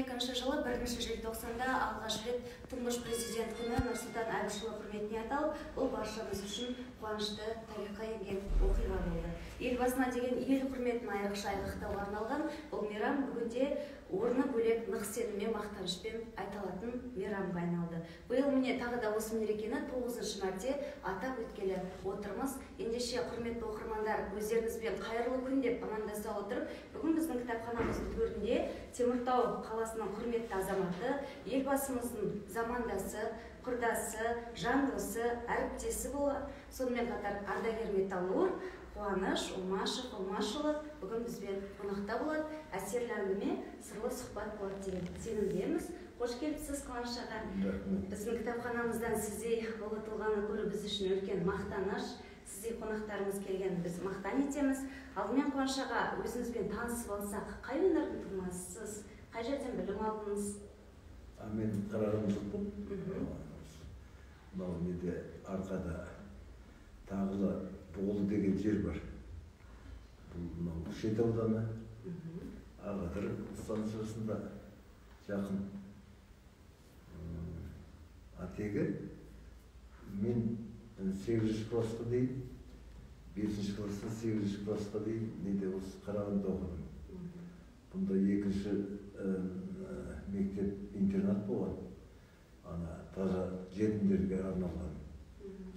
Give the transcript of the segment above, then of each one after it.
2022 жылы 1 желтоқсанда алғаш рет Тұңғыш Президент күні Нұрсұлтан Әбішұлы құрметіне аталып, бұл баршамыз үшін қуанышты тарихқа енген оқиға болды. Елбасына деген ел құрметін айрықша айғақтауға арналған бұл мейрам бүгінде орны бөлек нық сеніммен, мақтанышпен айталатын мейрамға айналды. Биыл міне тағы да осы мерекені 9-шы мәрте атап өткелі отырмыз. Ендеше, құрметті оқырмандар, өздеріңізбен қайырлы күн деп амандаса отырып, бүгін біздің кітапханамыздың төрінде Теміртау қаласының құрметті азаматы, Елбасымыздың замандасы, құрдасы, жан досы, әріптесі болған, сонымен қатар ардагер металлург Қуаныш Омашев Омашұлы бүгін бізбен қонақта болады. Әсерлі әңгіме, сырлы сұхбат болады деген сенімдеміз. Қош келіпсіз, Қуаныш аға. Біздің кітапханамыздан сіздей ұлы тұлғаны көру біз үшін үлкен мақтаныш. Сіздей қонақтарымыз келгенін біз мақтан етеміз. Алдымен, Қуаныш аға, өзіңізбен танысып алсақ, қай өңірдің тумасысыз, қай жерден білім алдыңыз? Мен қарағандылықпын. Мынау неде, арқада Тағылы Бұғылы деген жер бар. Бұл мынау Шет ауданы, Ағадыр станциясында жақын. Атегі мен 8 классқа дейін, 5 класстан 8 классқа дейін неде, осы Қарағандыда оқыдым. Бұнда екінші мектеп интернат болған. Ана таза жетімдерге арналған.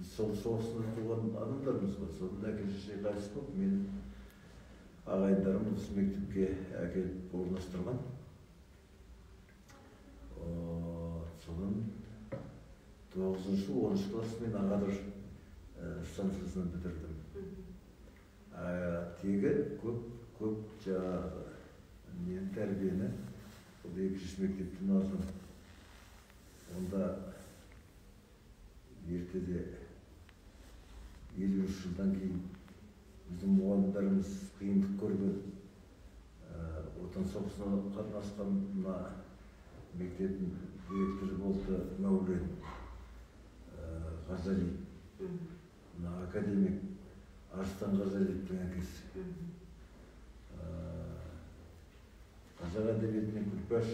Сол соғыста туған адамдармыз ғой. Содан әке шеше қайтыс болып, мен ағайындарым осы мектепке әкеліп орналастырған. Содан 9-, 10 класс мен Ағадыр станциясынан бітірдім. Тегі көп көп жаңағы нені, тәрбиені сол екінші мектептен алдым. Онда ертеде, 53 жылдан кейін біздің мұғалімдеріміз қиындық көрген, Отан соғысына қатынасқан. Мына мектептің директоры болды Мәулен Ғазали, мына академик Арыстан Ғазалиевтің әкесі. Қазақ әдебиетінен Күлпәш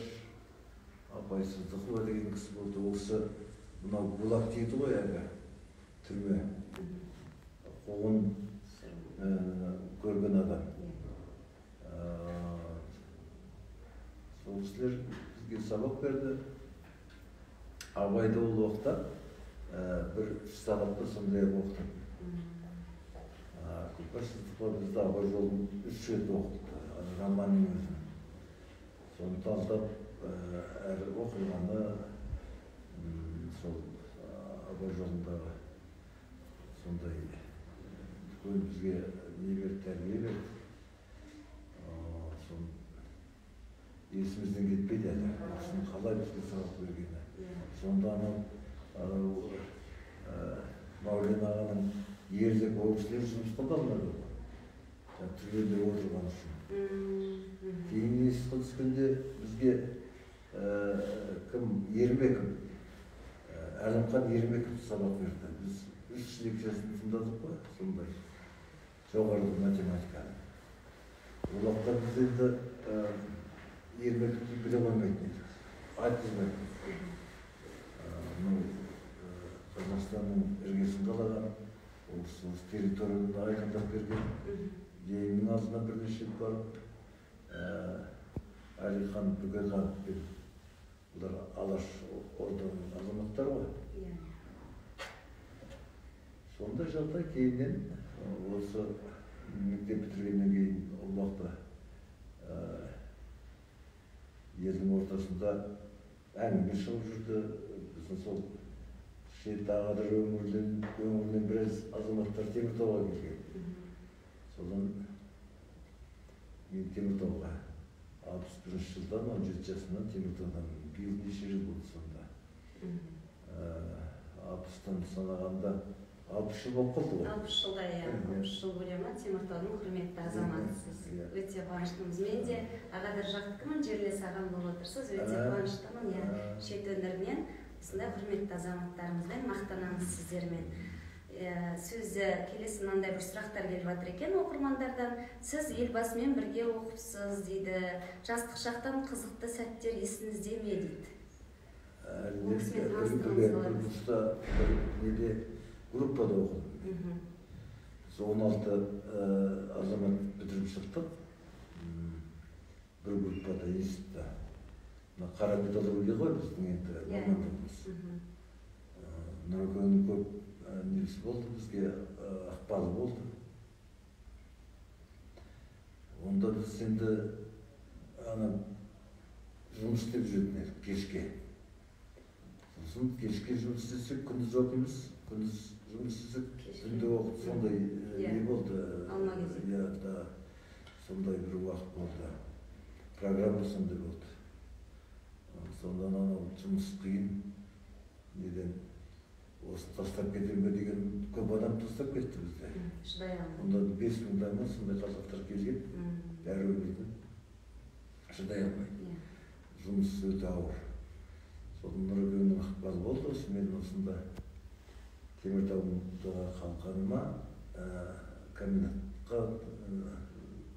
апай Сыздықова деген кісі болды. Ол кісі мынау ГУЛАГ дейді ғой, әлгі түрме, қуғын көрген адам. Сол кісілер бізге сабақ берді. Абайды ол уақытта бір 3 сағатта сондай оқытатын. Күлпәш Сыздықова бізді Абай жолын үш рет оқытты, романның өзін. Соны талдап, әр оқиғаны, сол Абай жолындағы сондай үлкен бізге не берді, тәрбие берді. Соны есімізден кетпейді әлі, ол кісінің қалай бізге сабақ бергені. Сонда анау Мәулен ағаның ерлігі, ол кісілер жұмысқа да алмады ғой, жаңағы түрмеде отырған үшін. Кейін институтқа түскенде бізге кім, Ермеков, Әлімхан Ермеков сабақ берді. Біз үш лекциясын тыңдадық қой, сондай жоғарғы математиканы. Ол уақытта біз енді Ермековті біле қоймайтын едік, айтқызбайтын. Мынау Қазақстанның іргесін қалаған ол кісі, осы территорияны айқындап берген. Лениннің алдына бірнеше рет барып, Әлихан Бөкейхановпен, олар Алаш орданың азаматтары ғой. Сондай жағдай. Кейіннен осы мектеп бітіргеннен кейін ол уақытта елдің ортасында әңгіме шығып жүрді. Біздің сол Шет, Ағадыр өңірінен біраз азаматтар Теміртауға келген. Содан мен Теміртауға 61 жылдан, 17 жасымнан Теміртаудан. Биыл неше жыл болды сонда? 60-тан санағанда 60 жыл болып қалды ғой. 60 жылда, иә. 60 жыл көлемі. Теміртаудың құрметті азаматысыз. Өте қуаныштымыз. Мен де Ағадыр жақтікімін, жерлес ағам болып отырсыз. Өте қуаныштымын, иә. Шет өңірінен осындай құрметті азаматтарымызбен мақтанамыз, сіздермен. Сөзі келесі мынандай бір сұрақтар келіп жатыр екен оқырмандардан. Сіз Елбасымен бірге оқыпсыз дейді. Жастық шақтан қызықты сәттер есіңізде ме дейді? Ол кісімен таныстығыңыз қалай? Бір неде группада оқыдым. Біз 16 азамат бітіріп шықтық. Бір группада, институтта. Мына қара металлургия ғой біздің енді мамандығымыз. Нұрекеңнің көп несі болды, бізге ықпалы болды. Онда біз енді ана жұмыс істеп жүретін едік кешке. Сосын кешке жұмыс істесек, күндіз оқимыз, күндіз жұмыс істесек, түнде оқып, сондай не болды. Иә, да, сондай бір уақыт болды. Программа сондай болды. Сондан анау жұмыс қиын, неден осы тастап кетемін бе деген көп адам тастап кетті бізде. Шыдай алмай. Онда 5000-дай ма сондай қазақтар келген, бәрі өмірден шыдай алмай. Жұмыс өте ауыр. Содан Нұрекеңнің ықпалы болды, осы мен осында Теміртауға қалғаныма, комбинатқа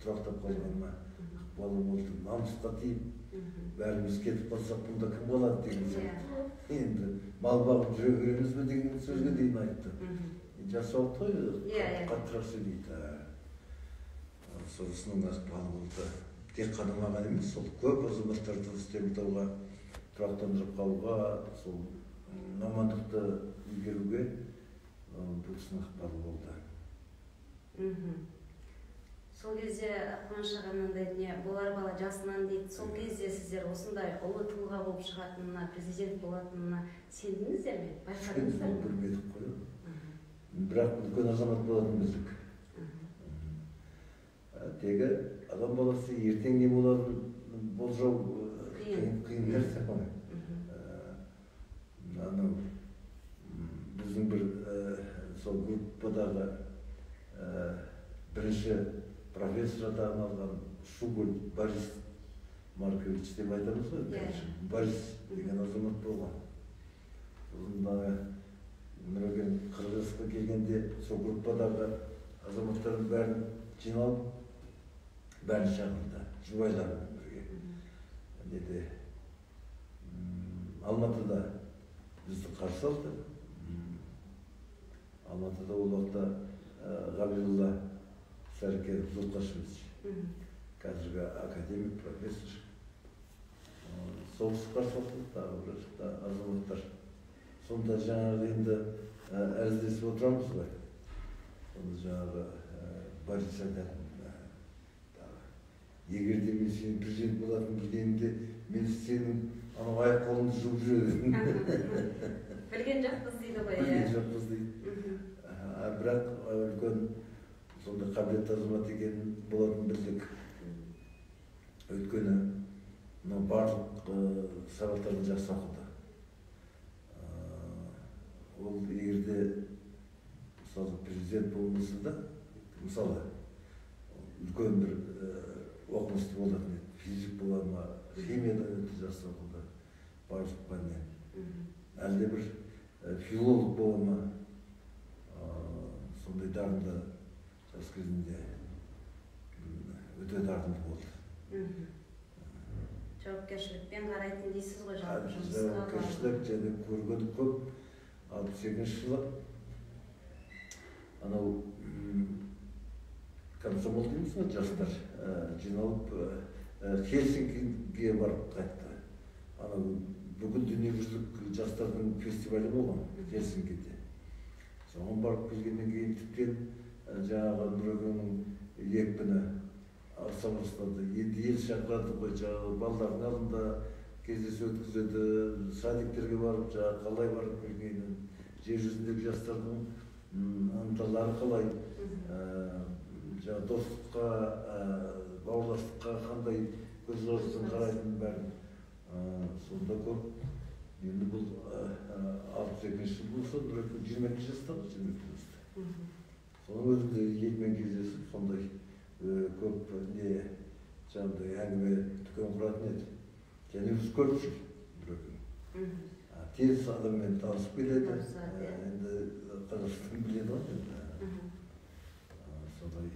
тұрақтап қалғаныма ықпалы болды. Намысқа тиіп, бәріміз кетіп қалсақ, бұнда кім қалады деген сияқты. Енді мал бағып жүре береміз бе деген сөзге дейін айтты. Жас уақыт қой, қаттырақ сөйлейді. Сонысының ықпалы болды. Тек қана маған емес, сол көп азаматтарды Теміртауға тұрақтандырып қалуға, сол мамандықты игеруге бұл кісінің ықпалы болды. Сол кезде Қуаныш аға мынандай дүние, болар бала жасынан дейді. Сол кезде сіздер осындай ұлы тұлға болып шығатынына, президент болатынына сендіңіздер ме? Байқадыңыздар ме? Білмедік қой. Бірақ үлкен азамат болатын білдік. Тегі адам баласы ертең не боларын болжау қиын нәрсе ғой. Анау біздің бір сол группадағы бірінші профессор атағын алған Шугуль Борис Маркович деп айтамыз ғой, Борис деген азамат болған. Сосын Нұрекең 40 жасқа келгенде сол группадағы азаматтардың бәрін жиналып, бәрін шақырды, жұбайларымен бірге. Неде Алматыда бізді қарсы алды. Алматыда ол уақытта Ғабидолла Сәрікенов Зұлқашевич, қазіргі академик, профессор. Сол кісі қарсы алды, тағы бір азаматтар. Сонда жаңағы енді әзілдесіп отырамыз ғой. Сонда жаңағы Борис айтатын, егер де мен сен президент болатын білгенімде, мен сенің анау аяқ қолыңды жуып жүрер едім. Білген жоқпыз дейді ғой. Білген жоқпыз дейді. Бірақ үлкен сондай қабілетті азамат екенін болатын білдік. Өйткені мынау барлық сабақтарды жақсы оқыды. Ол егер де мысалы президент болмаса да, мысалы үлкен бір оқымысты болатын еді. Физик бола ма, химиядан өте жақсы оқыды, барлық пәннен. Әлде бір филолог бола ма, сондай дарынды жас кезінде өте дарынды болды. Жауапкершілікпен қарайтын дейсіз ғой жалпы жұмысқа. Жауапкершілік және көрген көп. 68 жылы анау комсомол дейміз ғой, жастар жиналып Хельсинкиге барып қайтты. Анау бүкіл дүниежүзілік жастардың фестивалі болған Хельсинкиде. Соған барып келгеннен кейін тіптен жаңағы Нұрекеңнің екпіні арта бастады. Енді ел шақырады ғой, жаңағы балалардың алдында кездесу өткізеді, садиктерге барып, жаңағы қалай барып келгенін, жер жүзіндегі жастардың ынталары қалай, жаңағы достыққа, бауырластыққа қандай көзқараспен қарайтынын бәрін. Сонда көп. Енді бұл 62 жыл болса, Нұрекең 22 жаста, 22 жаста. Соның өзінде елмен кездесіп, сондай көп не жаңағыдай әңгіме дүкен құратын еді. Және өзі көпшіл Нұрекең. Тез адаммен танысып келеді. Енді Қазақстан біледі ғой енді. Солай.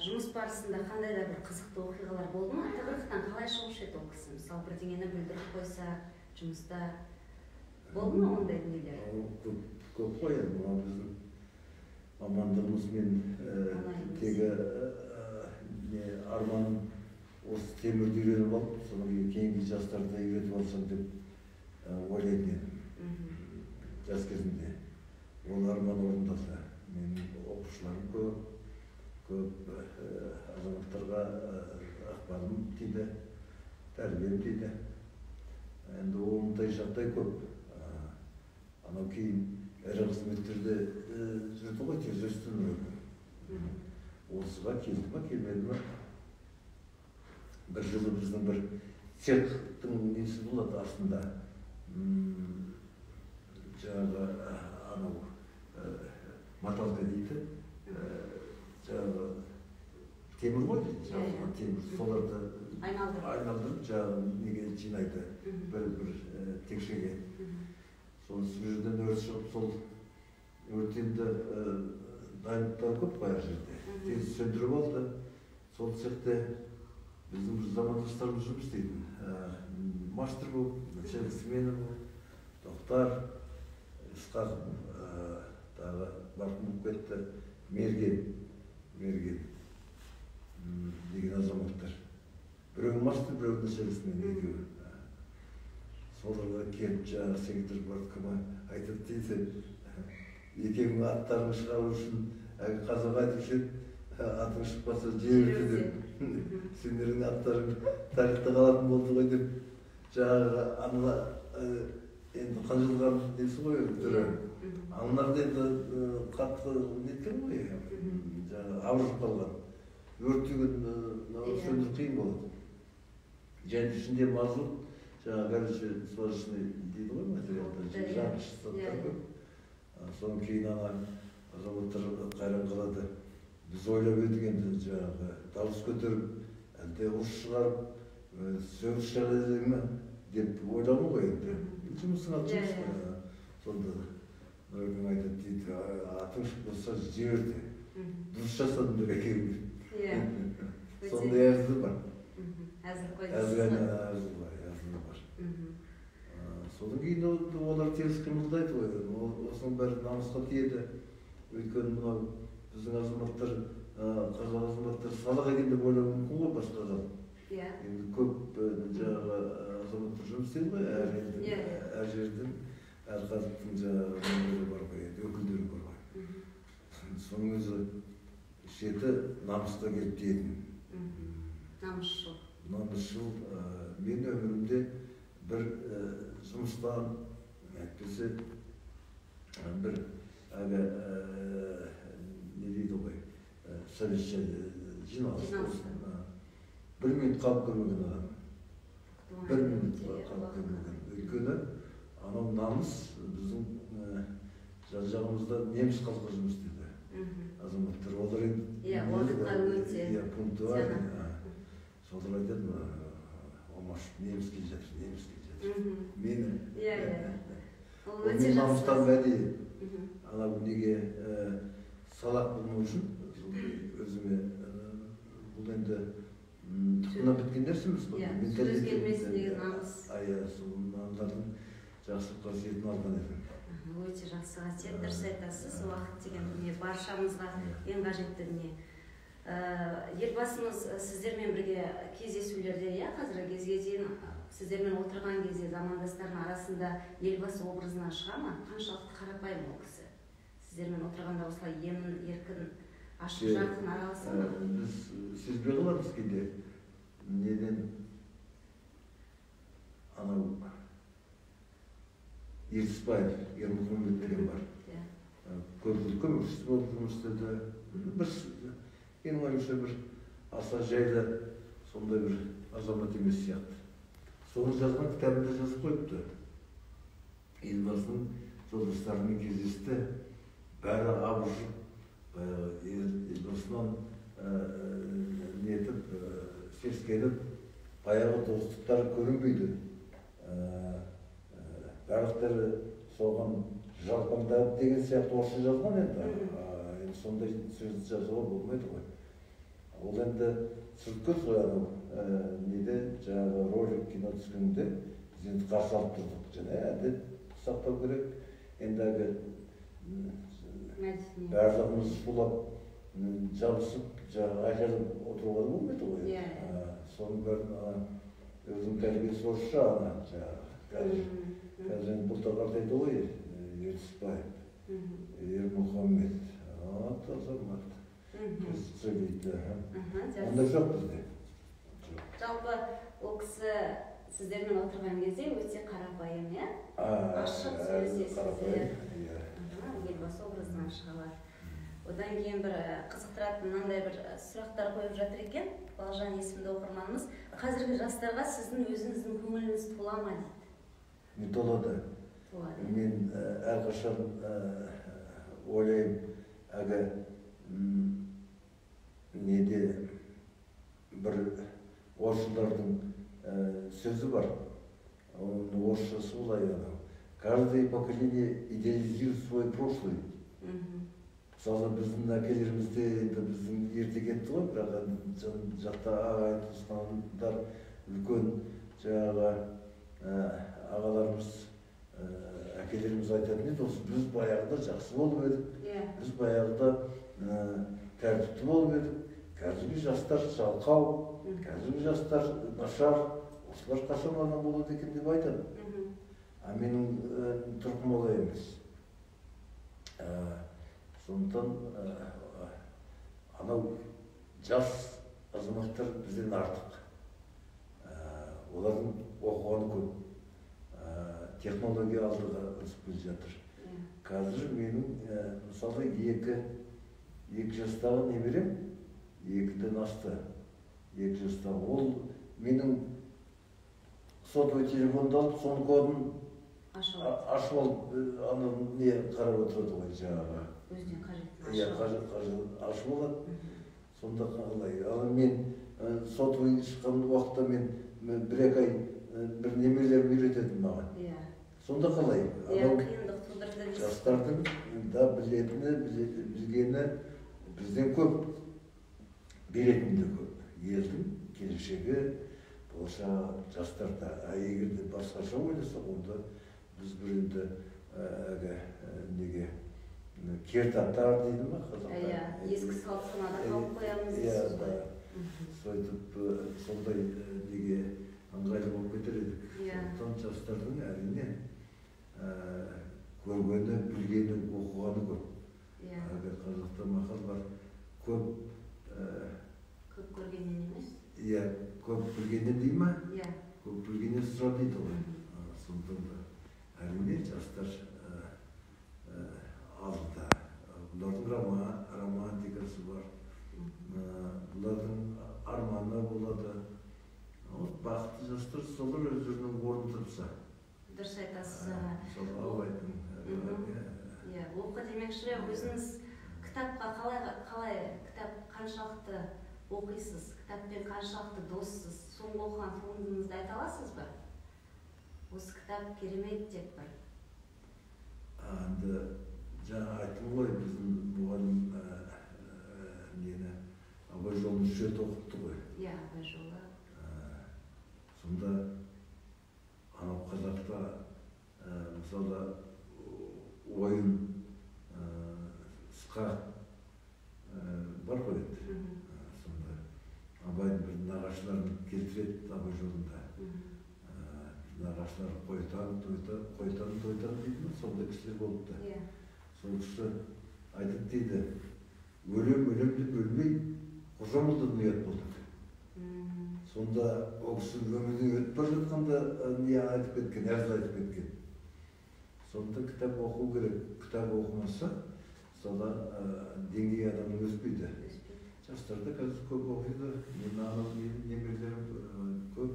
Жұмыс барысында қандай да бір қызықты оқиғалар болды ма? Тығырықтан қалай шығушы еді ол кісі? Мысалы, бірдеңені бүлдіріп қойса жұмыста болды ма ондай дүниелер? Көп қой енді, мынау біздің мамандығымыз мен тегі арманым осы темірді үйреніп алып, содан кейін кейінгі жастарды үйретіп алсам деп ойлайтын едім жас кезімде. Ол арман орындалды. Менің оқушыларым көп, көп азаматтарға ықпалым тиді, тәрбием тиді. Енді ондай жағдай көп. Анау кейін ірі қызметтерде жүрді ғой, тез өсті Нұрекең. Осыға келді ма, келмеді ма? Бір жылы біздің бір цехтың несі болады астында. Жаңағы анау маталка дейді, жаңағы темір ғой, жаңағы темір, соларды айналдырып жаңағы неге жинайды, бір текшеге. Сол жерден өрт шығып, сол өрт енді дайындықтар көп қой ар жерде. Тез сөндіріп алды. Сол цехте біздің бір замандастарымыз жұмыс істейтін. Мастер болып, начальник смена болып, Тоқтар, Ысқақ, тағы марқұм болып кетті, Мерген деген азаматтар. Біреуі мастер, біреуі начальник смена, екеуі. Соларға келіп жаңағы секретарь парткома айтады дейді, екеуінің аттарын шығару үшін әлгі қазақ айтушы еді, атың шықпаса жер өрте деп. Сендердің аттарың тарихта қалатын болды ғой деп жаңағы аналар енді қанжылған несі ғой түрі. Аналарды енді қатты неткен ғой, жаңағы абыржып қалған. Өрт деген сөндіру қиын болады. Және ішінде мазут, жаңағы горючий смазочный дейді ғой материалдар, жанғыш заттар көп. Содан кейін ана азаматтар қайран қалады. Біз ойлап едік енді жаңағы дауыс көтеріп, әлде ұрыс шығарып, сөгіс шығарады ма деп ойлаған ғой енді. Жұмыстың аты жұмыс қой. Сонда Нұрекең айтады дейді, атың шықпаса жер өрте. Дұрыс жасадым деп екеуі. Сондай әзіл бар. Әзіл қой. Әзіл бар, әзіл бар. Содан кейін олар теріс қимылдайды ғой. Осының бәрі намысқа тиеді. Өйткені мынау біздің азаматтар, қазақ азаматтар салақ екен деп ойлауы мүмкін ғой басқа халық. Енді көп жаңағы азаматтар жұмыс істейді ғой, әр елдің, әр жердің, әр халықтың жаңағы нелері бар ғой, енді өкілдері бар ғой. Соның өзі шеті намысқа келіп тиетін. Намысшыл. Намысшыл. Мен өмірімде бір жұмыстан, әйтпесе бір әлгі не дейді ғой, совещание, жиналыс болсын. Бір минут қалып көрмеген адам. Бір минут қалып көрмеген. Өйткені анау намыс біздің жан жағымызда неміс халқы жұмыс істеді. Азаматтар олар енді уақытқа өте пунктуальный. Солар айтады, омаш, неміс келе жатыр, неміс келе жатыр. Мені. Мен намыстан әдейі. Анау неге салақ болмау үшін өзіме бұл енді тұқымнан біткен нәрсе емес қой. Сөз келмесін деген намыс. Иә, сол намыстардың жақсы қасиетін алған едім. Өте жақсы қасиет, дұрыс айтасыз. Уақыт деген дүние баршамызға ең қажетті дүние. Елбасымыз сіздермен бірге кездесулерде, қазіргі кезге дейін сіздермен отырған кезде замандастардың арасында елбасы образынан шыға ма? Қаншалықты қарапайым ол кісі? Сіздермен отырғанда осылай емін, еркін, ашық жарқын араласа ма? Біз сезбей қаламыз кейде. Неден анау Ертісбаев, Ермұхамед деген бар. Көп жыл көмекшісі болып жұмыс істеді. Бір, менің ойымша, бір аса жайлы сондай бір азамат емес сияқты. Соны жазған кітабында жазып қойыпты. Елбасының жолдастарымен кездесті, бәрі абыржып, баяғы елбасынан нетіп, сескеніп, баяғы достықтар көрінбейді. Барлықтары Соған жалпаңдады деген сияқты орысша жазған енді. Енді сондай сөзді жазуға болмайды ғой. Ол енді түсіріп ғой анау неде жаңағы ролик кино түскенде біз енді қарсы алып тұрдық. Және әдет сақтау керек. Енді әлгі барлығымыз шулап жабысып жаңағы айқайлап отыруға да болмайды ғой. Соның бәрін өзінің тәрбиесі орысша ана жаңағы. Қазір енді бұл да қартайды ғой, Ертісбаев, Ермұхаммед, азамат. Сөйлейді. Ондай жоқ бізде. Жалпы ол кісі сіздермен отырған кезде өте қарапайым, иә? Ашық сөйлесесіздер. Елбасы образынан шыға алады. Одан кейін бір қызықтыратын мынандай бір сұрақтар қойып жатыр екен. Балжан есімді оқырманымыз. Қазіргі жастарға сіздің өзіңіздің көңіліңіз тола ма дейді? Мен толады. Мен әрқашан ойлаймын, әлгі неде бір орысшылардың сөзі бар. Оның орысшасы олай анау. Каждое поколение идеализирует свой прошлое. Мысалы, біздің әкелерімізде енді біздің ерте кетті ғой, бірақ жақта ағайын туысқандар үлкен жаңағы ағаларымыз, әкелеріміз айтатын еді, осы біз баяғыда жақсы болып едік, біз баяғыда тәртіпті болып едік, қазіргі жастар жалқау, қазіргі жастар нашар, осылар қашан адам болады екен деп айтады. А менің тұрқым олай емес. Сондықтан анау жас азаматтар бізден артық. Олардың оқығаны көп. Технология алдыға өсіп келе жатыр. Қазір менің мысалы екі жастағы немерем, 2-ден асты, 2 жастағы. Ол менің сотовый телефонды алып, соның кодын ашып алып, аны не қарап отырады ғой жаңағы. Өзіне қажетін ашып ашып алады. Сонда қалай? Ал мен сотовый шыққан уақытта мен 1-2 ай бір немерелерім үйрететін маған. Сонда қалай? Қиындық тудырды дейсіз. Жастардың да білетіні, білгені бізден көп, беретіні де көп. Елдің келешегі болашағы жастарда. А егер де басқаша ойласақ, онда біз бір енді әлгі неге кертаттар дейді ма қазақта? Иә, ескі салт санада қалып қоямыз дейсіз ғой. Сөйтіп сондай неге ыңғайлы болып кетер едік. Сондықтан жастардың әрине көргені, білгені, оқығаны көп. Әлгі қазақта мақал бар, көп көп көргеннен емес? Иә, көп білгеннен дей ма? Иә. Көп білгеннен сұра дейді ғой. Сондықтан да әрине жастар алдыда. Бұлардың романтикасы бар, бұлардың арманы болады. Бақытты жастар солар өздерінің орнын тапса. Дұрыс айтасыз, аға. Сол Абайдың. Иә, оқы демекші, өзіңіз кітапқа қалай кітап қаншалықты оқисыз, кітаппен қаншалықты доссыз, соңғы оқыған туындыңызды айта аласыз ба? Осы кітап керемет деп бір. Енді жаңа айттым ғой, біздің мұғалім нені Абай жолын 3 рет оқытты ғой. Иә, Абай жолы. Сонда анау қазақта мысалы ойын, сықақ бар ғой енді. Сонда Абайдың бір нағашыларын келтіреді Абай жолында. Нағашылар қойтан, тойтан, тойтан дейді ме? Сондай кісілер болыпты. Сол кісі айтады дейді, өлем, өлем деп өлмей, Қожамұлдан ұят болды. Сонда ол кісі өмірден өтіп бара жатқанда не айтып кеткен, әзіл айтып кеткен. Сондықтан кітап оқу керек. Кітап оқымаса, мысалы, деңгейі адамның өспейді. Жастар да қазір көп оқиды. Менің анау немерелерім көп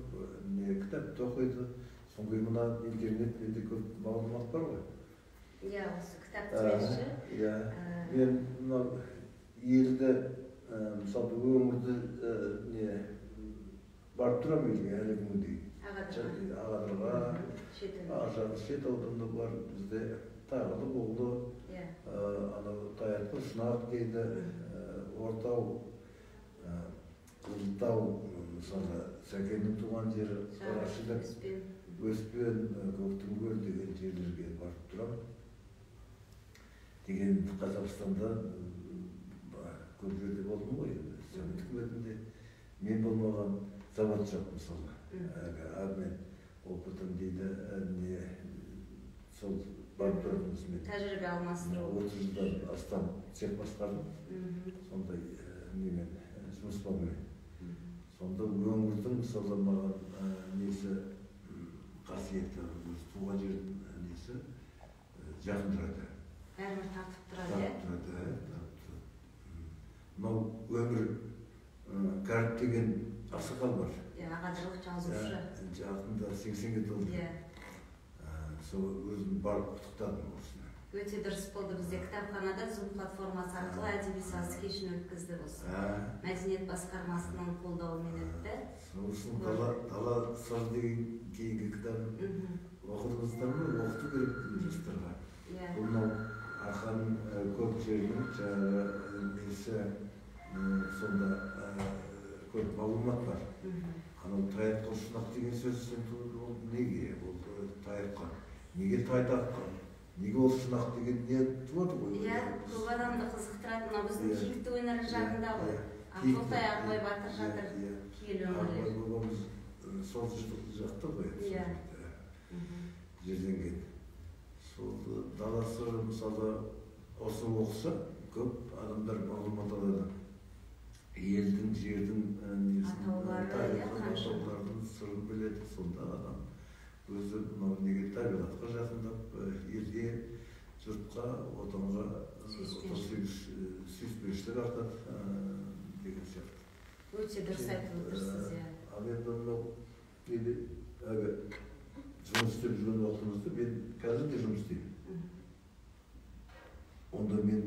не кітапты оқиды. Содан кейін мына интернетте де көп мағлұмат бар ғой. Иә, осы кітап демекші. Иә. Мен мынау елді, мысалы, өңірді не барып тұрамын елге әлі күнге дейін. Ағадырға. Ағадырға, Шет ауданда бар, бізде Тағылы, Бұғылы, анау Таятқы, Шұнақ дейді, Ортау, Қызылтау, мысалы, Сәкеннің туған жері, Қарашілік, Өспен, Көктіңкөл деген жерлерге барып тұрамын. Деген Қазақстанда көп жерде болдым ғой, Совет үкіметінде мен болмаған завод жоқ, мысалы. Обмен опытым дейді, не сол барып тұратынбыз мен. Тәжірибе алмастыру. 30 жылдан астам цех басқардым. Сондай немен, жұмыс бабымен. Сонда өңірдің, мысалы, маған несі қасиеті, өз туған жердің несі жақын тұрады. Бәрібір тартып тұрады, иә? Тартып тұрады, тартып тұрады. Мынау Өмір Кәріп деген ақсақал бар. Иә, ағажылық жазушы. Жақында 80-ге толды. Иә. Сол өзім барып құттықтадым осыны. Өте дұрыс болды. Бізде кітапханада Zoom платформасы арқылы әдеби саз кешін өткізді осы. Мәдениет басқармасының қолдауымен өтті. Сосын Дала сыр деген кейінгі кітабын оқыдыңыздар ма? Оқыту керек жастарға. Иә. Бұл мынау Арқаның көп жерінің жаңағы несі, сонда көп мағлұмат бар. Анау Таятқы Шұнақ деген сөз ол неге? Ол Таятқа. Неге Тайтаққа? Неге ол Шұнақ деген не туады ғой? Иә, көп адамды қызықтырады. Мынау біздің Киікті өңірі жағында ғой. Ақботай, Ағыбай батыр жатыр. Киелі өңірлер. Ағыбай бабамыз сол жақта ғой. Иә. Жерденген. Сол Дала сыры, мысалы, осы оқыса, көп адамдар мағлұмат алады. Елдің, жердің несін, атаулардың сырын біледі. Сонда адам өзі мынау неге табиғатқа жақындап, елге, жұртқа, отанға сүйіспеншілік артады деген сияқты. Өте дұрыс айтып отырсыз, иә. Ал енді мынау неде әлгі жұмыс істеп жүрген уақытымызда, мен қазір де жұмыс істеймін. Онда мен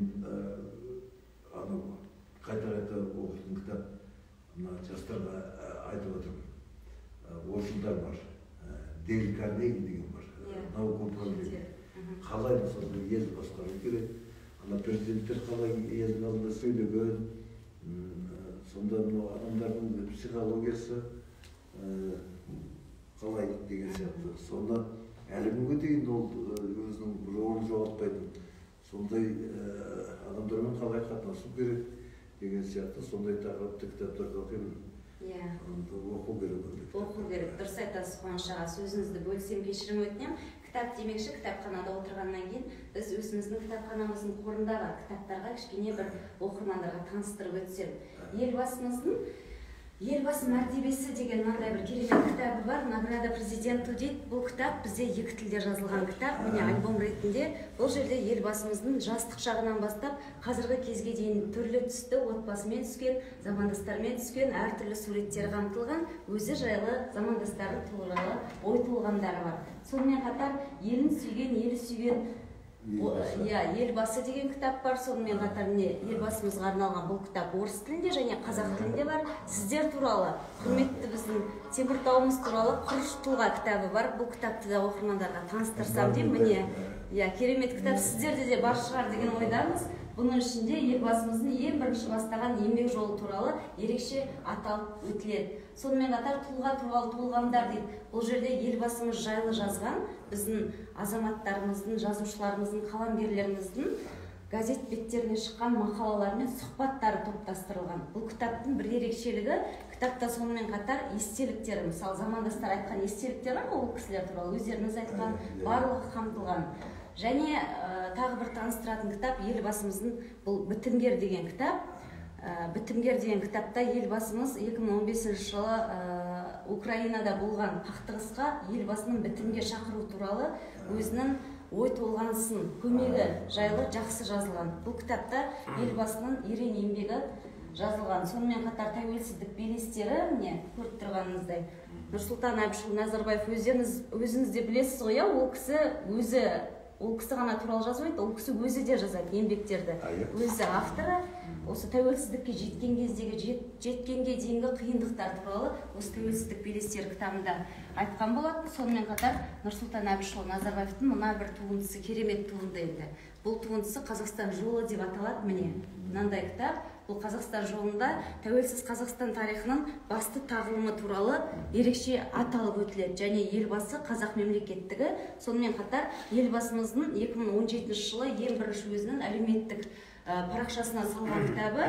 анау қайта-қайта оқитын кітап мына жастарға айтып отырмын. Ойшылдар бар, Дейл Карнеги деген бар, наука управления. Қалай, мысалы, ел басқару керек, ана президенттер қалай елдің алдында сөйлеген, сонда мынау адамдардың психологиясы қалай деген сияқты. Сонда әлі күнге дейін ол өзінің бір орнын жоғалтпайтын, сондай адамдармен қалай қатынасу керек деген сияқты сондай тақырыпты кітаптарды оқимын. Иә. Оқу керек. Оқу керек. Дұрыс айтасыз, Қуаныш аға. Сөзіңізді бөлсем кешірім өтінемін. Кітап демекші, кітапханада отырғаннан кейін біз өзіміздің кітапханамыздың қорында бар кітаптарға кішкене бір оқырмандарға таныстырып өтсем. Елбасымыздың Елбасы мәртебесі деген мынандай бір керемет кітабы бар, «Награда президенту» дейді. Бұл кітап бізде екі тілде жазылған кітап, міне альбом ретінде. Бұл жерде елбасымыздың жастық шағынан бастап қазіргі кезге дейін түрлі түсті отбасымен түскен, замандастарымен түскен әртүрлі суреттері қамтылған, өзі жайлы замандастары туралы ой толғамдары бар. Сонымен қатар елін сүйген, елі сүйген иә, Елбасы деген кітап бар. Сонымен қатар міне елбасымызға арналған бұл кітап орыс тілінде және қазақ тілінде бар. Сіздер туралы, құрметті біздің Теміртауымыз туралы «Құрыш тұлға» кітабы бар. Бұл кітапты да оқырмандарға таныстырсам деймін. Міне, иә, керемет кітап, сіздерде де бар шығар деген ойдамыз. Бұның ішінде елбасымыздың ең бірінші бастаған еңбек жолы туралы ерекше аталып өтіледі. Сонымен қатар тұлға туралы толғамдар дейді. Бұл жерде елбасымыз жайлы жазған біздің азаматтарымыздың, жазушыларымыздың, қаламгерлеріміздің газет беттеріне шыққан мақалалары мен сұхбаттары топтастырылған. Бұл кітаптың бір ерекшелігі, кітапта сонымен қатар естеліктері, мысалы замандастар айтқан естеліктері бар, ол кісілер туралы өздеріңіз айтқан, барлығы қамтылған. Және тағы бір таныстыратын кітап елбасымыздың бұл «Бітімгер» деген кітап. «Бітімгер» деген кітапта елбасымыз 2015 жылы Украинада болған қақтығысқа елбасының бітімге шақыру туралы өзінің ой толғанысын, көмегі жайлы жақсы жазылған. Бұл кітапта елбасының ерен еңбегі жазылған. Сонымен қатар тәуелсіздік белестері, міне көріп тұрғаныңыздай, Нұрсұлтан Әбішұлы Назарбаев, өздеріңіз, өзіңіз де білесіз ғой, иә, ол кісі өзі Ол кісі ғана туралы жазбайды, ол кісі өзі де жазады еңбектерді. Өзі авторы. Осы тәуелсіздікке жеткен кездегі жеткенге дейінгі қиындықтар туралы осы «Тәуелсіздік белестері» кітабында айтқан болатын. Сонымен қатар Нұрсұлтан Әбішұлы Назарбаевтың мына бір туындысы керемет туынды енді. Бұл туындысы «Қазақстан жолы» деп аталады. Міне, мынандай кітап. Бұл Қазақстан жолында тәуелсіз Қазақстан тарихының басты тағылымы туралы ерекше аталып өтіледі. Және Елбасы, қазақ мемлекеттігі, сонымен қатар Елбасымыздың 2017 жылы ең бірінші өзінің әлеуметтік парақшасына салған кітабы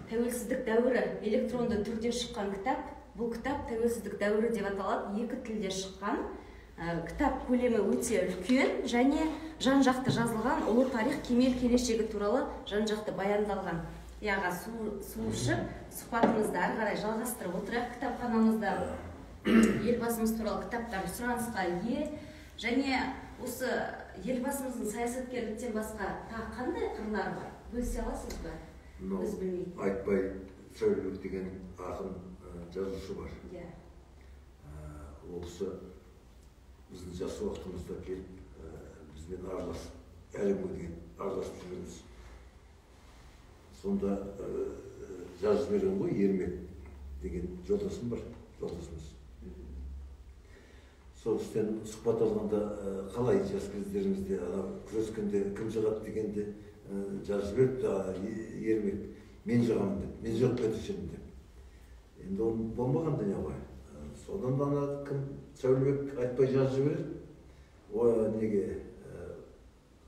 «Тәуелсіздік дәуірі», электронды түрде шыққан кітап. Бұл кітап «Тәуелсіздік дәуірі» деп аталады, екі тілде шыққан. Кітап көлемі өте үлкен және жан жақты жазылған, ұлы тарих, кемел келешегі туралы жан жақты баяндалған. Иә, аға, су ішіп, сұхбатымызды ары қарай жалғастырып отырайық. Кітапханамызда Елбасымыз туралы кітаптар сұранысқа ие. Және осы Елбасымыздың саясаткерліктен басқа тағы қандай қырлары бар, бөлісе аласыз ба? Мынау Біз білмейтін. Айтбай Сәулебек деген ақын, жазушы бар. Ол кісі біздің жас уақытымызда келіп, бізбен араласып, әлі күнге дейін араласып жүрміз. Сонда жазып жіберген ғой, Ермек деген жолдасым бар, жолдасымыз. Сол кісіден сұхбат алғанда, қалай жас кездеріңізде анау күрескенде кім жығады дегенде, жазып жіберіпті Ермек: «Мен жығамын», – деп, «Мен жығып кетуші едім», – деп. Енді ол болмаған дүние ғой. Содан да ана кім, Сәулебек Айтбай жазып жібереді ой, неге,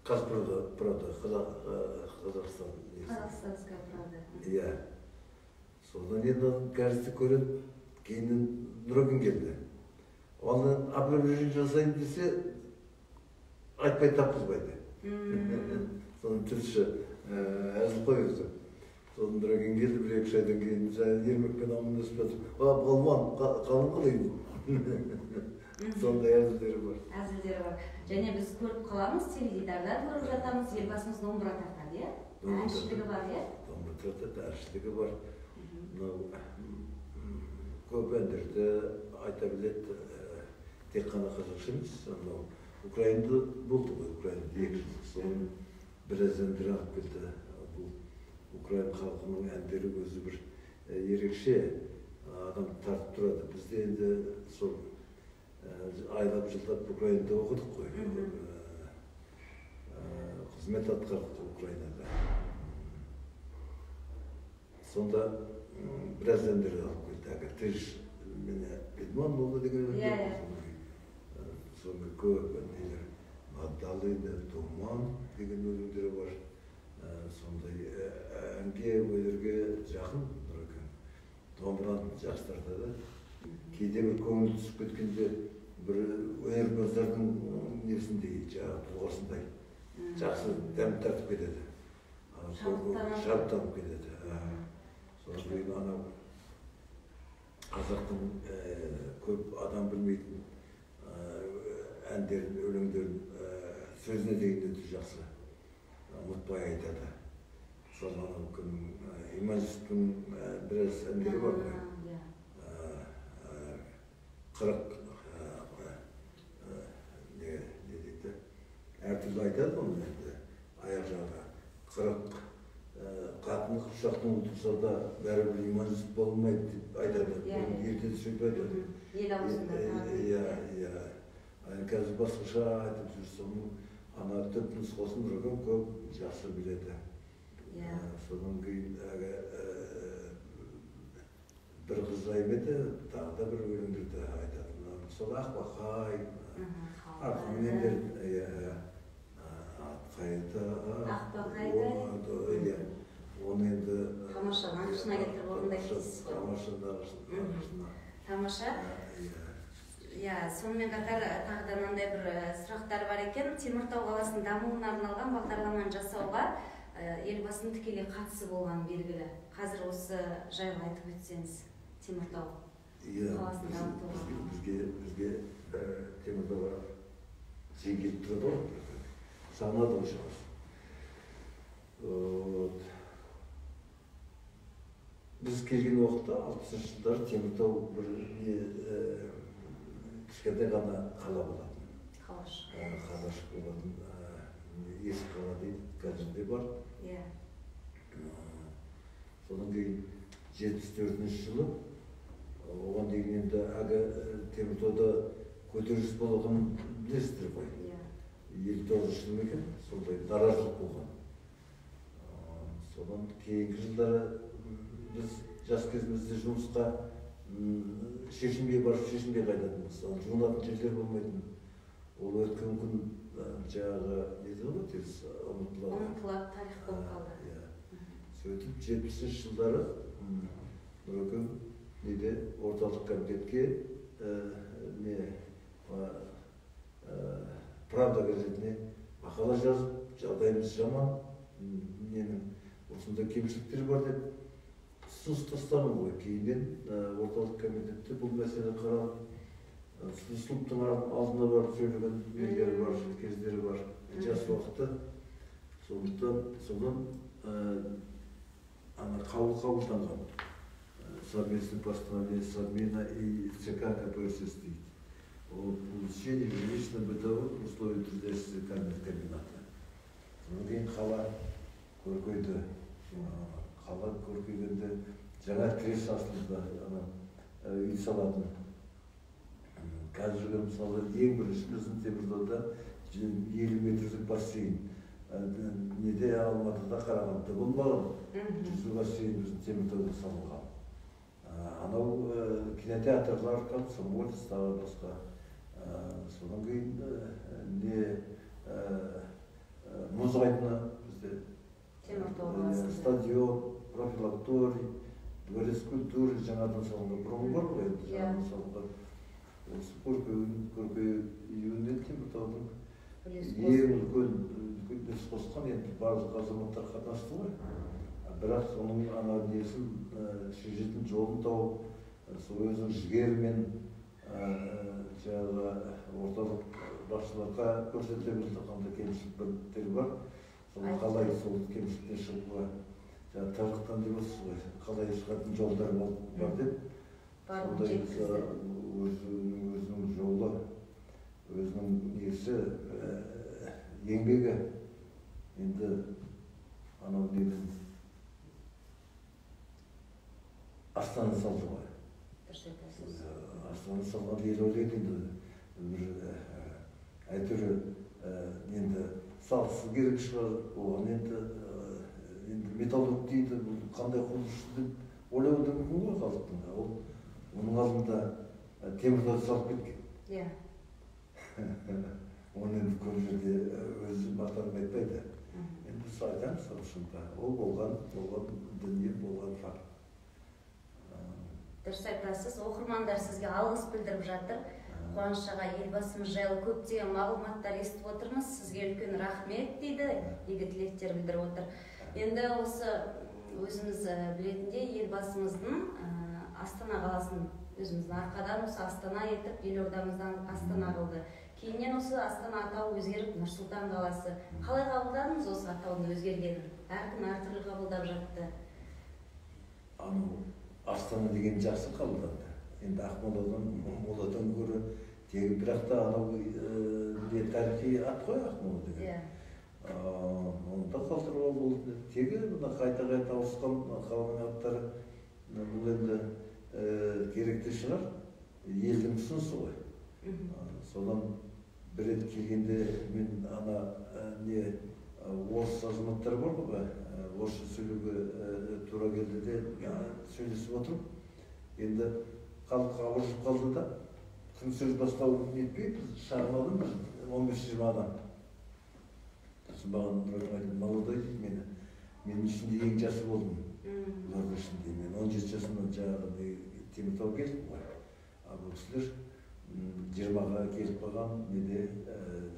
«Қазправда», правда, Қазақстан несі. «Казахстанская правда». Иә, содан енді газетті көреді. Кейіннен Нұрекең келді, оны опровержение жасайын десе, Айтбай тапқызбайды. Соны тілші әзіл қой өзі. Сосын Нұрекең келді бір екі үш айдан кейін, жаңа Ермекпен амандасып жатып: «А, балуан, қалың қалай?» Сондай әзілдері бар. Әзілдері бар. Және біз көріп қаламыз, теледидарда көріп жатамыз, Елбасымыз домбыра тартады, иә? Домбыра. Әншілігі бар, иә? Домбыра тартады, әншілігі бар. Мынау көп әндерді айта біледі, тек қана қазақша емес. Анау Украинада болды ғой, Украинада 2 жыл, соның біраз әндер алып келді. Бұл украин халқының әндері өзі бір ерекше, адамды тартып тұрады. Бізде енді сол айлап жылдап Украинада оқыдық қой, қызмет атқардық Украинада. Сонда біраз әндер алып келді. Әлгі «Ты ж меня обманула» деген өлеңдер Иә, иә. бар. Сондай көп нелер, «Над туман» деген өлеңдері бар. Сондай әнге, өнерге жақын Нұрекең. Домбыраны жақсы тартады. Кейде бір көңіл түсіп кеткенде, бір өнерпаздардың несіндей, жаңағы тұлғасындай жақсы дәм тартып кетеді. Шабыттанады. Шабыттанып кетеді. Содан кейін анау қазақтың көп адам білмейтін әндерін, өлеңдерін сөзіне дейін өте жақсы ұмытпай айтады. Мысалы, анау кім, Иман Жүсіптің біраз әндері бар ғой. 40 не дейді, әртүрлі айтады оны енді аяқ жағы. 40 қатын құшақтың отырса да, бәрібір Иман Жүсіп болмайды деп айтады. Иә, Оны иә. ертеде сөйтіп айтады. Ел аузында тағы. Иә, қазір басқаша айтып жүр. Соның ана түп нұсқасын Нұрекең көп жақсы біледі. Содан кейін әлгі «Бір қыз жайып еді», тағы да бір өлеңдерді айтады. Мына, мысалы, «Ақбақай», ақын нелер, иә, «Атқайда». «Ақбақайдай». Иә, оны енді Тамаша, нақышына келтіріп орындайды дейсіз ғой. Тамаша, нақышына. Тамаша. Иә. Иә, сонымен қатар тағы да мынандай бір сұрақтар бар екен. Теміртау қаласының дамуына арналған бағдарламаны жасауға Елбасының тікелей қатысы болғаны белгілі. Қазір осы жайлы айтып өтсеңіз, Теміртау қаласын дамытуға. Бізге Теміртауға жиі келіп тұрады ғой, сағынады ғой шамасы. Вот. Біз келген уақытта, 60-жылдары, Теміртау бір не, кішкентай ғана қала болатын. Қалашық. Қалашық болатын. Ескі қала дейді, қазір де бар. Иә. Содан кейін 74 жылы, оған дейін енді әлгі Теміртауда көтеріліс болғанын білесіздер ғой. Иә. 59 жыл ма екен, сондай наразылық болған. Содан кейінгі жылдары біз жас кезімізде жұмысқа шешінбей барып, шешінбей қайтатынбыз. Ал жуынатын жерлер болмайтын. Ол өткен күн, жаңағы не дейді ғой, тез ұмытылады. Ұмытылады, тарих болып қалды. Иә, сөйтіп 70 жылдары Нұрекең неде, орталық комитетке, не, «Правда» газетіне мақала жазып, жағдайымыз жаман, ненің осындай кемшіліктер бар деп ұсыныс тастаған ғой. Кейіннен орталық комитетте бұл мәселе қаралып, Сусловтың алдына барып сөйлеген нелері бар, кездері бар, жас уақытта. Сондықтан содан ана қаулы қабылданған, совместное постановление Совмина и ЦК КПСС дейді, о улучшении жилищно-бытовых условий трудящихся комбината. Содан кейін қала көркейді. Қала көркейгенде жаңа трест ашылды, ана үй салатын. Қазіргі, мысалы, ең бірінші біздің Теміртауда 50 метрлік бассейн, неде, Алматыда, Қарағандыда болмаған. Жүзу бассейн біздің Теміртауда салынған. Анау кинотеатрлар, Комсомолец, тағы басқа. Содан кейін не, мұз айдыны бізде. Теміртау қаласында. Стадион, профилакторий, дворец культуры жаңадан салынған, бұрын бар ғой енді, жаңадан салынған. Осы көркеюіне Теміртаудың үлес ең үлкен үлес қосқан енді барлық азаматтар қатынасты ғой. Бірақ соның ана несін, шешетін жолын тауып, сол өзінің жігерімен, жаңағы орталық басшылыққа көрсете білді, қандай кемшіліктер бар, сол қалай сол кемшіліктен шығуға, жаңағы тығырықтан деп отырсыз ғой, қалай шығатын жолдар бар деп. Барлығын сондай жеткізді. Өзінің жолы, өзінің несі, еңбегі енді анау неден Астана салды ғой. Дұрыс айтасыз. Астана салғанда ел ойлайды енді бір, әйтеуір, енді салғысы керек шығар оған, енді металлург дейді, бұл қандай құрылысшы деп ойлауы да мүмкін ғой халықтың. Ол оның алдында Теміртауды салып кеткен. Оны енді көп жерде өзі мақтанып айтпайды. Енді біз айтамыз шынында ол болған дүние, болған факт. Дұрыс айтасыз. Оқырмандар сізге алғыс білдіріп жатыр. Қуаныш аға, Елбасымыз жайлы көптеген мағлұматтар естіп отырмыз, сізге үлкен рахмет дейді, игі тілектер білдіріп отыр. Енді осы өзіміз білетіндей, Елбасымыздың Астана қаласын, өзіміздің Арқадан осы Астана етіп, елордамыздан Астана қылды. Кейіннен осы Астана атауы өзгеріп, Нұр Сұлтан қаласы. Қалай қабылдадыңыз осы атаудың өзгергенін? Әркім әртүрлі қабылдап жатты. Анау Астана деген жақсы қабылданды енді, Ақмоладан, Моладан гөрі тегі. Бірақ та анау не, тарихи ат қой Ақмола деген. Оны да қалдыруға болады тегі. Мына қайта қайта ауысқан қаланың аттары, бұл енді керекті шығар, елдің ұсынысы ғой. Содан бір рет келгенде мен ана не, орыс азаматтары бар ғой, орысша сөйлеуге тура келді де, сөйлесіп отырып, енді халық абыржып қалды да, кім сөз бастау нетпей, біз шағын адамбыз, 15-20 адам. Сосын маған біреу айтты: «Молодой», — дейді мені. Мен ішінде ең жасы болдым бұлардың ішінде. Мен 17 жасымнан жаңағы не, Теміртауға келдім ғой, а бұл кісілер 20-ға келіп қалған, неде,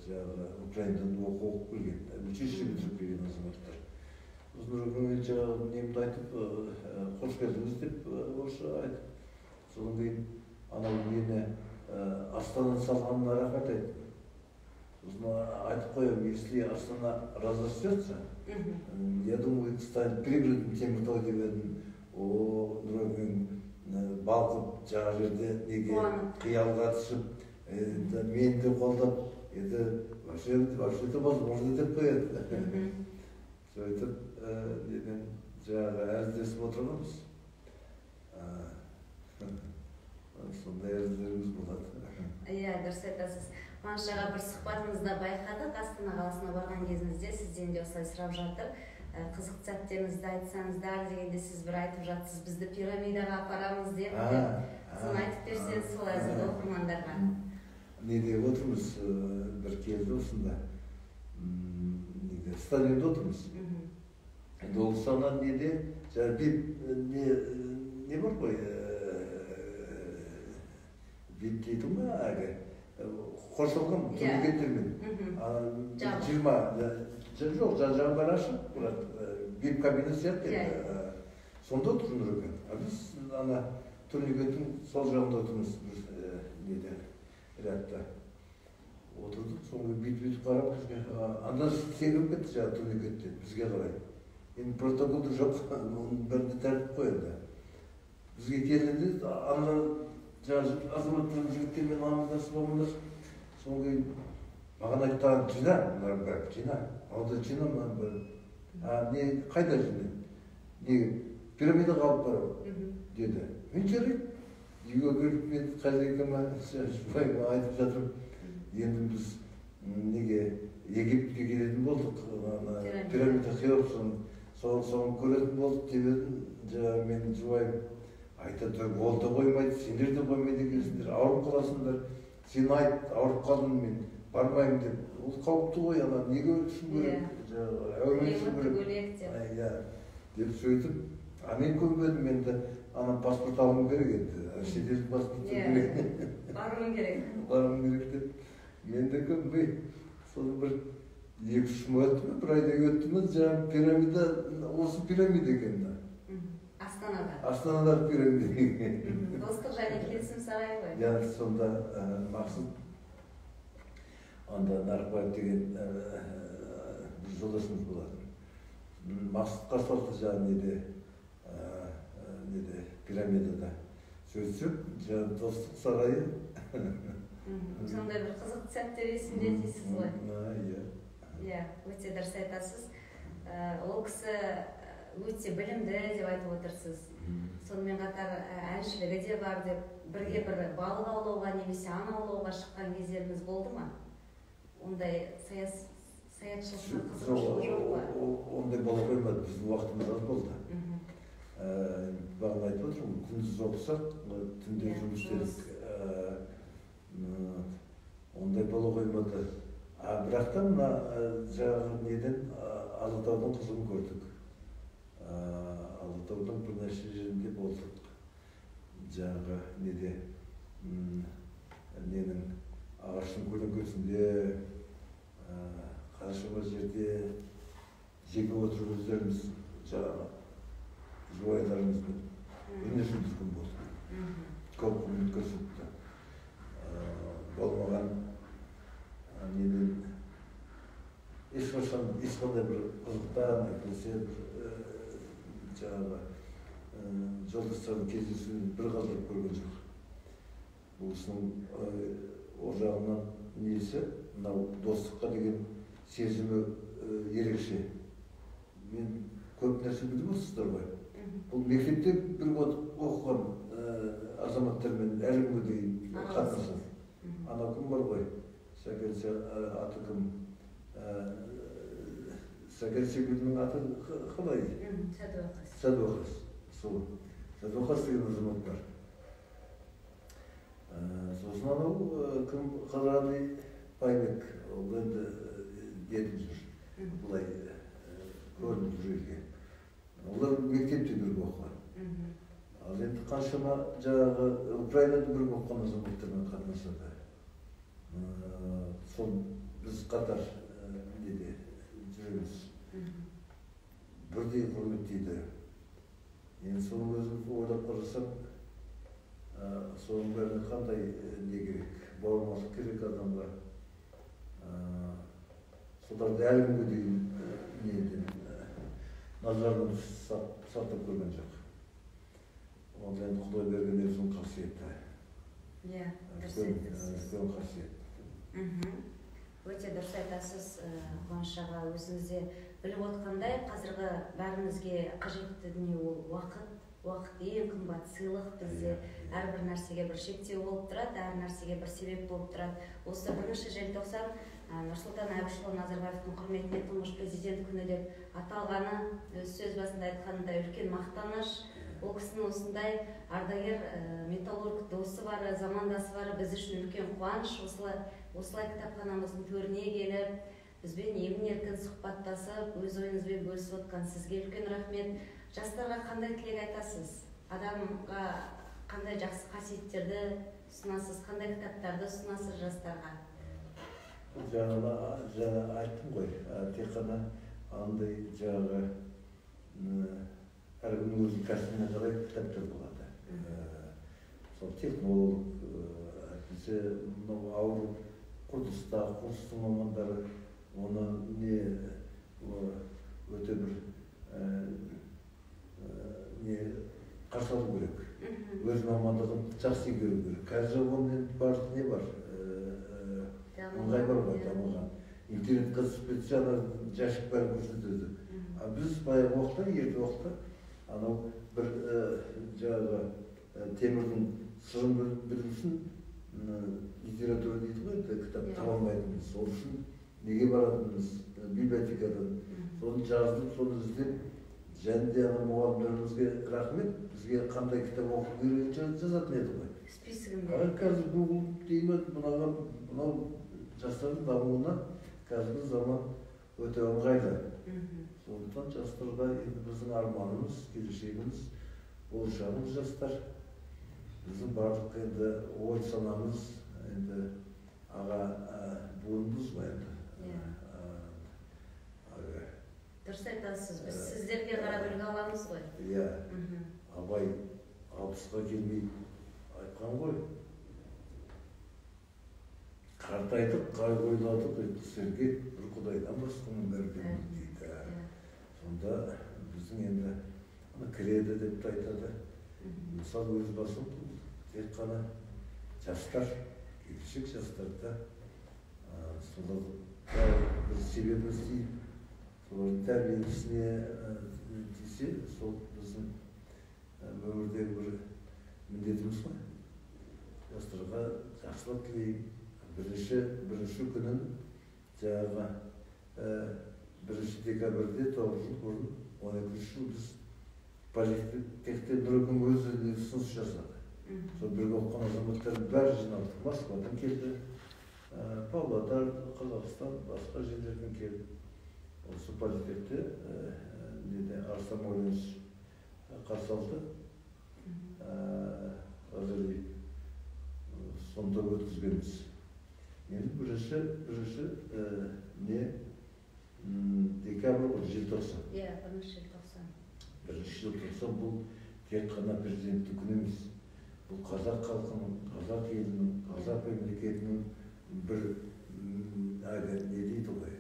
жаңағы Украинадан оқу оқып келген, училище бітіріп келген азаматтар. Сосын нұрекеңе жаңағы немді айтып, қош келдіңіз деп, орысша айтып, содан кейін анау нені, Астананы салғанына рахмет айттым. Сосын айтып қоямын: «Если Астана разрастется, я думаю, станет пригородом Теміртау», — деп едім. О, Нұрекең балқып, жаңағы жерде неге Қуанып. қиялға түсіп, енді мені де қолдап. Это вообще-то возможно деп қояды. Сөйтіп неден жаңағы әзілдесіп отырғанбыз. Сондай әзілдеріміз болады. Иә, дұрыс айтасыз. Қуаныш аға, бір сұхбатыңызда байқадық, Астана қаласына барған кезіңізде сізден де осылай сұрап жатыр. Қызықты сәттеріңізді айтсаңыздар дегенде сіз бір айтып жатсыз, бізді пирамидаға апарамыз деп. Соны айтып берсеңіз сол әзілді оқырмандарға. Неде отырмыз, бір келді осында, неде, стадионда отырмыз. Енді ол сана неде, жаңа вип, не бар ғой, вип дейді ма, әлгі, қоршалған турникеттермен. 20, жоқ, жан-жағын бәрі ашық, бірақ вип кабина сияқты енді. Сонда отыр Нұрекен. А біз ана турникеттің сол жағында отырмыз, неде, рядта. Отырдық, соңғы бүйтіп-бүйтіп қарап бізге, анда секіріп кетті жаңағы турникетте бізге қарай. Енді протоколда жоқ, оның бәрінде тәртіп қой енді. Бізге келгенде ана жаңағы азаматтардың жігіттермен амандасып, амандасып, содан кейін маған айтты, жина, мынаның бәрін жина, анау жина, мынаның бәрін. А не, қайда жина? Не, пирамидаға алып барамын, деді. Мен жарайды. Үйге кіріп мен хозяйкама, жұбайыма айтып жатырмын. Енді біз неге Египетке келетін болдық, ана пирамида Хеопсын, соны көретін болдық деп едім. Жаңағы менің жұбайым айтады, ол да қоймайды, сендер де қоймайды екенсіңдер, ауырып қаласыңдар, сен айт, ауырып қалдым мен, бармаймын деп. Ол қауіпті ғой, ана неге үшін керек, жаңағы әуремен үшін керек. Иә, деп сөйтіп, а мен көнбедім, енді ана паспорт алуым керек енді, шетелдік паспорт керек. Баруым керек. Баруым керек деп. Мен де көнбей, соны бір 2-3 ай өтті ме, бір айдай өтті ме, жаңағы пирамида, осы пирамида екен мына. Астанада. Астанадағы пирамида екен. Достық және келісім сарайы ғой. Иә, сонда Мақсұт, анда Нарықбаев деген бір жолдасымыз болатын. Мақсұт қарсы алды жаңағы неде, пирамидада. Сөйтсек, жаңағы достық сарайы. Сондай бір қызықты сәттер есімде дейсіз ғой. Иә. Иә, өте дұрыс айтасыз. Ол кісі өте білімді деп айтып отырсыз. Сонымен қатар әншілігі де бар деп, бірге бір балық аулауға немесе аң аулауға шыққан кездеріңіз болды ма? Ондай саятшылыққа қызығушылық жоқ па? Ондай бола қоймады, біздің уақытымыз аз болды. Бағана айтып отырмын, күндіз оқысақ, түнде жұмыс істедік. Ондай бола қоймады. Бірақ та мына жаңағы неден Алатаудың қызығын көрдік. Алатаудың бірнеше жерінде болдық. Жаңағы неде, ненің ағаштың көлеңкесінде, қаншама жерде жеке отырып өздеріміз жаңағы жұбайларымызбен бірнеше күн болдық. Көп құрмет көрсетті. Болмаған неден ешқашан ешқандай бір қызықтан, әйтпесе бір жаңағы жолдастардың кездесуін бір қалдырып көрген жоқ. Бұл кісінің ол жағынан несі, мынау достыққа деген сезімі ерекше. Мен көп нәрсе біліп отырсыздар ғой. Бұл мектепте бір оқыған азаматтармен әлі күнге дейін қатынасады. Анау кім бар ғой? Сәкен аты кім? Сәкен Сейфуллиннің аты қалай? Сәдуақас. Сәдуақас. Сол. Сәдуақас деген азамат бар. Сосын анау кім, Қыдырәли Байбек, ол енді нетіп жүр. Былай көрініп жүр елге. Олар мектепте бірге оқыған. Ал енді қаншама жаңағы Украинада бірге оқыған азаматтармен қатынасады. Сол біз қатар неде жүреміз. Бірдей құрметтейді. Енді соның өзін ойлап қарасам, соның бәріне қандай не керек, бауырмалдық керек адамға. Соларды әлі күнге дейін неден назарынан сақтап көрген жоқ. Ол енді Құдай берген өзінің қасиеті. Иә, дұрыс айтасыз. Үлкен қасиет. Өте дұрыс айтасыз, Қуаныш аға. Өзіңіз де біліп отқандай, қазіргі бәрімізге қажетті дүние ол уақыт. Уақыт ең қымбат сыйлық бізде. Әрбір нәрсеге бір шектеу болып тұрады, әр нәрсеге бір себеп болып тұрады. Осы 1 желтоқсан Нұрсұлтан Әбішұлы Назарбаевтың құрметіне Тұңғыш Президент күні деп аталғаны, өз сөз басында айтқанындай, үлкен мақтаныш. Ол кісінің осындай ардагер металлург досы бары, замандасы бары біз үшін үлкен қуаныш. Осылай кітапханамыздың төріне келіп, бізбен емін-еркін сұхбаттасып, өз ойыңызбен бөлісіп отқан сізге үлкен рахмет. Жастарға қандай тілек айтасыз? Адамға қандай жақсы қасиеттерді ұсынасыз, қандай кітаптарды ұсынасыз жастарға? Жаңа айттым ғой, тек қана андай жаңағы әркімнің өзінің кәсібіне қарай кітаптар болады. Мысалы, технолог, әйтпесе мынау ауыр құрылыста, құрылыстың мамандары оны не өте бір не қарсы алу керек. Өз мамандығын жақсы игеру керек. Қазір оның енді барлық не бар? Ыңғай бар ғой, дамыған. Интернетке түсіп кетсе, ана жәшік бәрін көрсетеді. А біз баяғы уақытта, ерте уақытта анау бір жаңағы темірдің сырын білу үшін литература дейді ғой, енді кітап таба алмайтынбыз. Сол үшін неге баратынбыз? Библиотекадан. Соны жаздым, соны іздеп, және де ана мұғалімдерімізге рахмет, бізге қандай кітап оқу керегін жазатын еді ғой. Списогінде. Қазір Google деймін, мынау жастардың дамуына қазіргі заман өте ыңғайлы. Сондықтан жастарға енді біздің арманымыз, келешегіміз, болашағымыз жастар. Біздің барлық енді ой санамыз, енді аға буынымыз ғой енді. Дұрыс айтасыз, біз сіздерге қарап үлгі аламыз ғой. Иә, Абай 60-қа келмей айтқан ғой. Қартайдық, қайғы ойладық, сергек бір Құдайдан басқаның бәрі дейді. Сонда біздің енді кіреді деп те айтады. Мысалы, өз басым тек қана жастар, келешек жастарда соларға бір себебіміз тиіп, солардың тәрбиесіне тисе, сол біздің өмірдегі бір міндетіміз ғой. Жастарға жақсылық тілеймін. Бірінші күнін жаңағы 1 декабрьде 9 жыл бұрын, 12 жыл біз политехте Нұрекең өзі ұсыныс жасады. Сол бірге оқыған азаматтар бәрі жиналдық. Москвадан келді, Павлодар, Қазақстан, басқа жерлерден келді. Осы политехте неде Арыстан Мауленович қарсы алды. Қазір сонда өткізгенбіз. Енді бірінші не декабрь ғой, желтоқсан. Иә, 1 желтоқсан. 1 желтоқсан бұл тек қана президенттің күні емес. Бұл қазақ халқының, қазақ елінің, қазақ мемлекетінің бір не дейді ғой,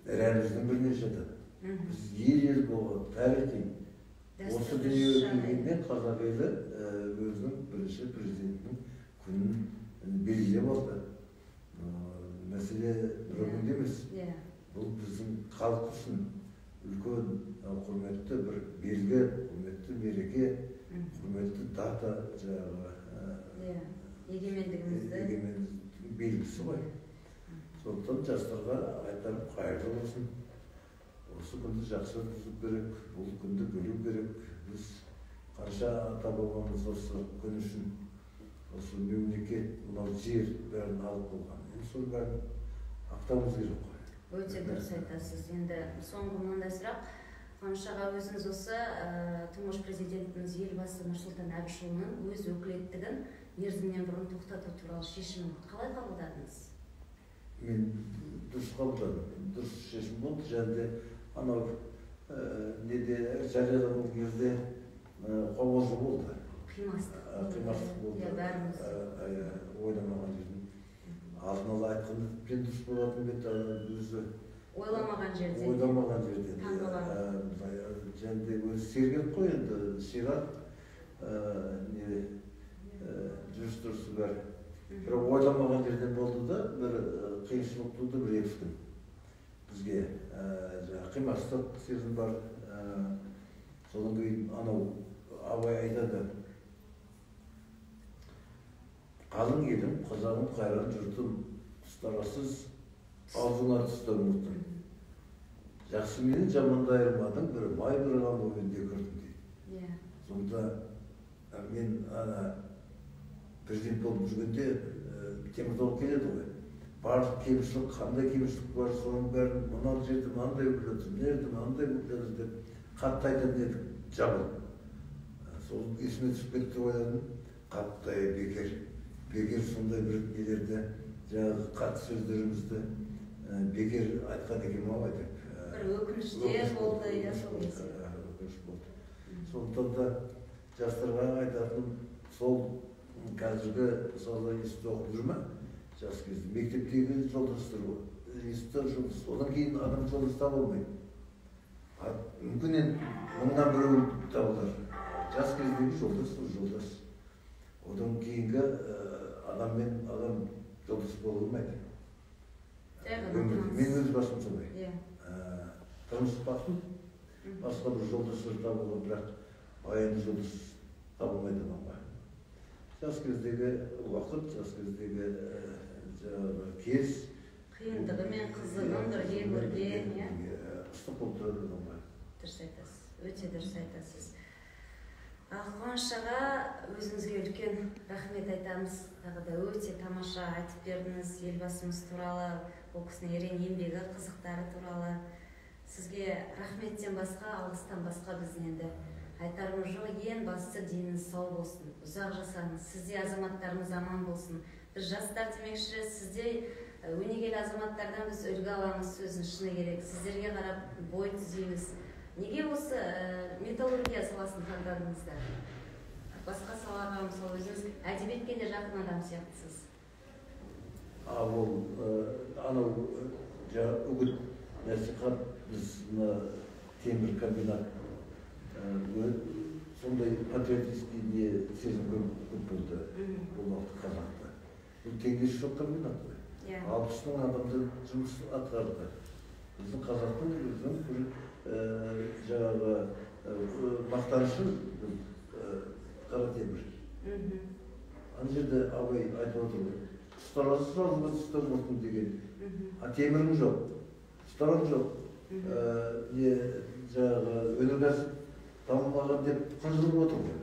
рәміздің біріне жатады. Біз ел болған тарихи осы дүниеге келгеннен қазақ елі өзінің бірінші президентінің күнін белгілеп алды. Мәселе Нұрекеңде емес. Бұл біздің халық үшін үлкен құрметті бір белгі, құрметті мереке, құрметті дата, жаңағы егемендігіміздің белгісі ғой. Сондықтан жастарға айтарым қайырлы болсын. Осы күнді жақсы өткізу керек, бұл күнді білу керек. Біз қанша ата-бабамыз осы күн үшін, осы мемлекет, мынау жер бәрін алып болған. Енді соның бәрін ақтауымыз керек қой. Өте дұрыс айтасыз. Енді соңғы мынандай сұрақ. Қуаныш аға, өзіңіз осы тұңғыш президентіміз Елбасы Нұрсұлтан Әбішұлының өз өкілеттігін мерзімнен бұрын тоқтату туралы шешімін қалай қабылдадыңыз? Мен дұрыс қабылдадым. Дұрыс шешім болды. Және де анау неде жарияланған кезде қобалжу болды. Қимастық. Қимастық болды. Иә, бәріміз. Ойламаған жерден. Алдын ала айтқанда тіптен дұрыс болатын бе еді, өзі ойламаған жерден. Ойламаған жерден. Таңғалады. Және де өзі сергек қой енді, сирақ, не жүріс тұрысы бәрі. Бірақ ойламаған жерден болды да, бір қиыншылық туды бір екі күн. Бізге қимастық сезім бар. Содан кейін анау Абай айтады, қалың елім, қазағым, қайран жұртым, ұстарасыз аузыңа түсті мұртым. Жақсы менен жаманды айырмадың, бір май бір қан бойында көрдім дейді. Сонда мен ана президент болып жүргенде Теміртауға келеді ғой. Барлық кемшілік, қандай кемшілік бар, соның бәрін мына жерде мынандай болып жатыр, мына жерде мынандай болып жатыр деп қатты айтатын едік, жабылып. Сол есіме түсіп кетті ойладым, қатты бекер. Бекер сондай бір нелерді, жаңағы қатты сөздерімізді бекер айтқан екен ау деп. Бір өкініштер болды, иә, сол кезде. Өкініш болды. Сондықтан да жастарға айтатыным сол қазіргі мысалы институтта оқып жүр ме? Жас кезде мектептегі жолдастар, институтта жолдас, одан кейін адам жолдас таба алмайды. Мүмкін енді мыңнан біреу табылар. Жас кездегі жолдас ол жолдас. Одан кейінгі адаммен адам жолдас бола алмайды. Мен өз басым солай. Тұрмыс бақытым, басқа бір жолдастар табуға, бірақ баянды жолдас табылмайды адамға. Жас кездегі уақыт, жас кездегі жаңағы кез қиындығы мен қызығын бірге көрген, иә? Ыстық болып тұрады адамға. Дұрыс айтасыз, өте дұрыс айтасыз. Қуаныш аға, өзіңізге үлкен рахмет айтамыз. Тағы да өте тамаша айтып бердіңіз елбасымыз туралы, ол кісінің ерен еңбегі, қызықтары туралы. Сізге рахметтен басқа, алғыстан басқа біздің енді айтарымыз жоқ. Ең бастысы деніңіз сау болсын, ұзақ жасаңыз, сізде азаматтарымыз аман болсын. Біз жастар демекші, сізде өнегелі азаматтардан біз үлгі аламыз, сөздің шыны керек. Сіздерге қарап бой түзейміз. Неге осы металлургия саласын таңдадыңыздар? Басқа салаға, мысалы, өзіңіз әдебиетке де жақын адам сияқтысыз. Ол анау үгіт насихат, біз мына темір комбинат сондай патриотический не сезім көп болды бұл уақытта қазақта. Бұл теңдесі жоқ комбинат қой. 60 мың адамды жұмыс атқарды. Біздің қазақтың өзінің бір жаңағы мақтанышы бұл қара темір. Ана жерде Абай айтып отыр ғой, ұстарасыз алдыңғы түсті мұртың деген. А темірің жоқ, ұстараң жоқ, не жаңағы өнеркәсіп дамымаған деп қынжылып отыр ғой.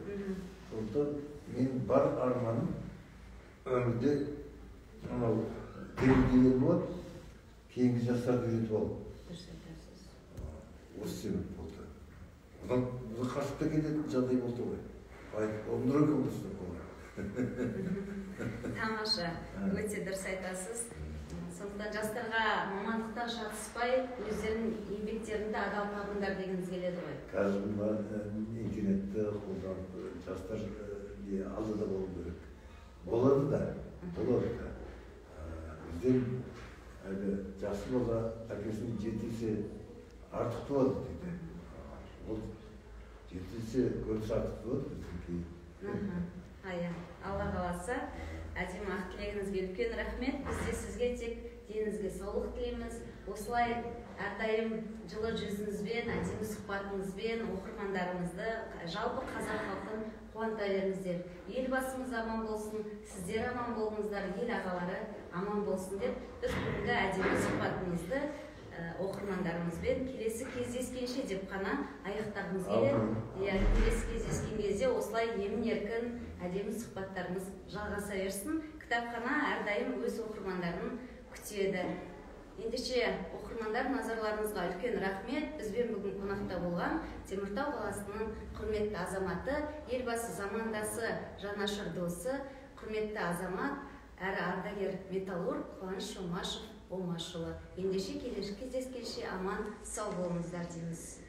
Сондықтан менің бар арманым өмірде анау темір деген болады, кейінгі жастарды үйретіп алу. Дұрыс айтасыз. Осы себеп болды. Одан қашып та кететін жағдай болды ғой. Нұрекең дұрыс болды. Тамаша, өте дұрыс айтасыз. Сондықтан жастарға мамандықтан шатыспай, өздерінің еңбектерінде адал табыңдар дегіңіз келеді ғой. Қазір мына интернетті қолданып жастар алдыда болу керек. Болады да, болады да. Бізден әлгі жақсы бала әкесін жетілсе артық туады дейді. Ол жетілсе көбісі артық туады бізден кейін. Алла қаласа, әдемі ақ тілегіңізге үлкен рахмет. Біз де сізге тек деніңізге саулық тілейміз. Осылай әрдайым жылы жүзіңізбен, әдемі сұхбатыңызбен оқырмандарымызды, жалпы қазақ халқын қуанта беріңіздер. Елбасымыз аман болсын, сіздер аман болыңыздар, ел ағалары аман болсын деп біз бүгінгі әдемі сұхбатымызды оқырмандарымызбен келесі кездескенше деп қана аяқтағымыз келеді. Иә, келесі кездескен кезде осылай емін-еркін әдемі сұхбаттарымыз жалғаса берсін. Кітапхана әрдайым өз оқырмандарын күтеді. Ендеше, оқырмандар, назарларыңызға үлкен рахмет. Бізбен бүгін қонақта болған Теміртау қаласының құрметті азаматы, елбасы замандасы, жанашыр досы, құрметті азамат, әрі ардагер металлург Қуаныш Омашев Омашұлы. Ендеше келесі кездескенше аман сау болыңыздар дейміз.